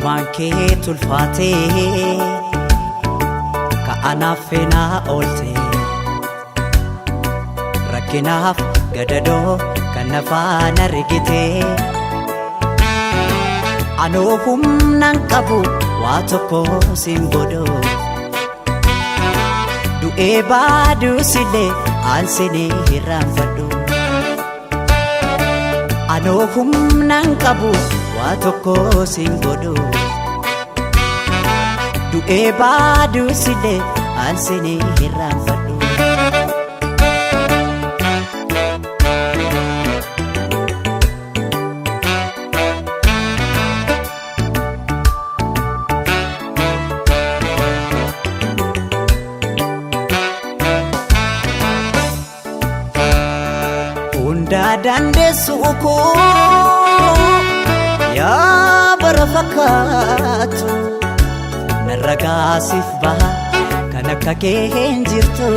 Oolmaan kee tulfaatee ka'anaaf feenaa oolte rakkinaaf gadadoo kan nafaan argite anoo humnaan qabu waa tokko siin godhu du'ee baaduusillee aansinii hirraanfadhu anoo humnaan qabu waa tokko siin godhu du'ee baaduusillee aansinii hirraanfadhu. Hundaa dandeessu koo yaa bara fakkaatu narra gaasiif baha kan akka kee hin jirtu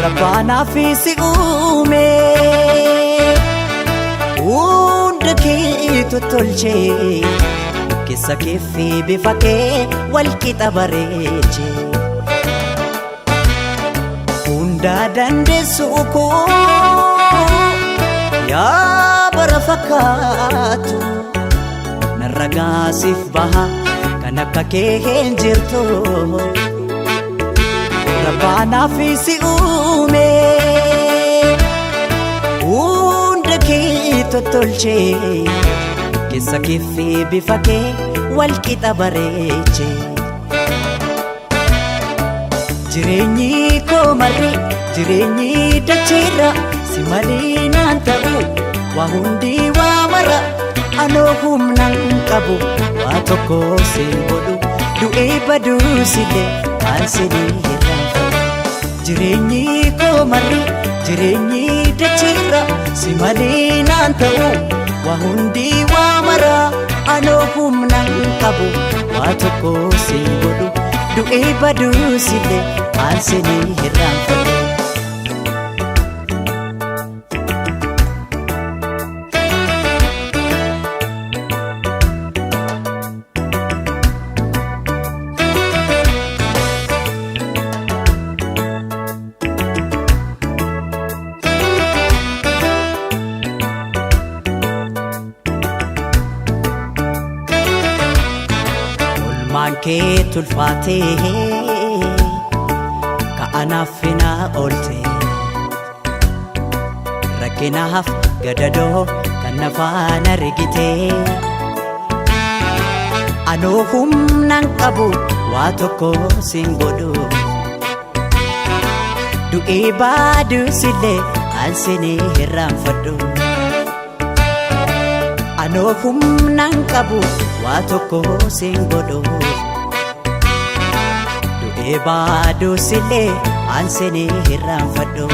rabbaanaaf si uume hunda kee tottolchee keessa kee fi bifa kee wal qixa bareechee. Hundaa dandeessu koo yaa bara fakkaatu narra gaasiif baha kan akka kee hin jirtu rabbaanaaf si uume hunda kee tottolchee keessa kee fi bifa kee wal qixa bareechee. Jireenyi koo marri jireenyi dacheerra si malee naan ta'u waa hundi waa mara anoo humnaan qabu waa tokko si godhu du'ee baduusillee aansinii hirraanfadhu. Jireenyi koo marri jireenyi dacheerra si malee naan ta'u waa hundi waa mara anoo humnaan qabu waa tokko si godhu du'ee baduusillee aansinii hirraanfadhu. Oolmaan kee tulfaatee ka'anaaf finaa oolte rakkinaaf gadadoo kan nafaan argite anoo humnaan qabu waa tokko siin godhu du'ee baaduusillee aansinii hirraanfadhu. Anoo humnaan qabu waa tokko siin godhu du'ee baaduusillee aansinii hirraanfadhu.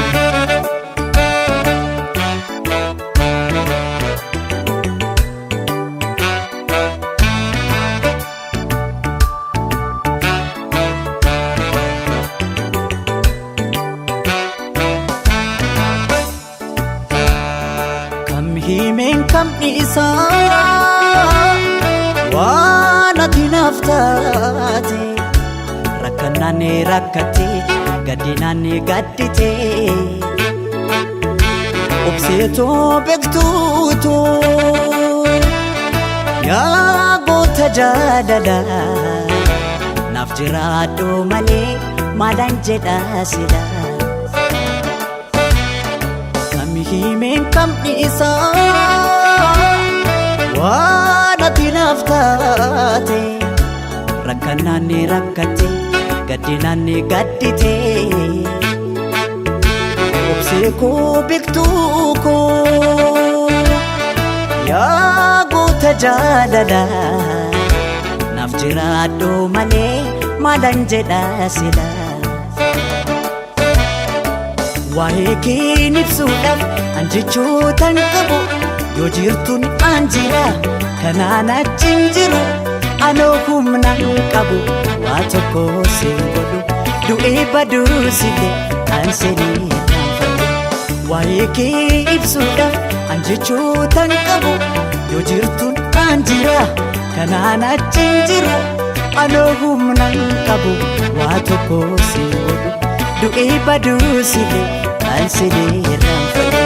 Kam himeen kam dhiisaa waan ati naaf taate rakkannaan rakkate gaddinaan gaddite obseetoo beektuutu yaa goota jaalala naaf jiraadhu malee maalaan jedha sila. Kam himeen kam dhiisaa waan ati naaf taate rakkannaan rakkate gaddinaan gaddite obsee koo beektuu koo yaa goota jaalala naaf jiraadhu malee maalaan jedha sila. Waa'ee keen ibsuudhaaf an jechootan qabu yoo jirtuun an jira kanaan achi hin jiru anoo humnaan qabu waa tokko siin godhu du'ee baduusillee aansinii hirraanfadhu. Waa'ee kee ibsuudhaaf an jechootan qabu yoo jirtuun an jira, kanaan achi hin jiru. Anoo humna hin qabu waa tokko si godhu, du'ee baduu silee an silee irraanfadhu.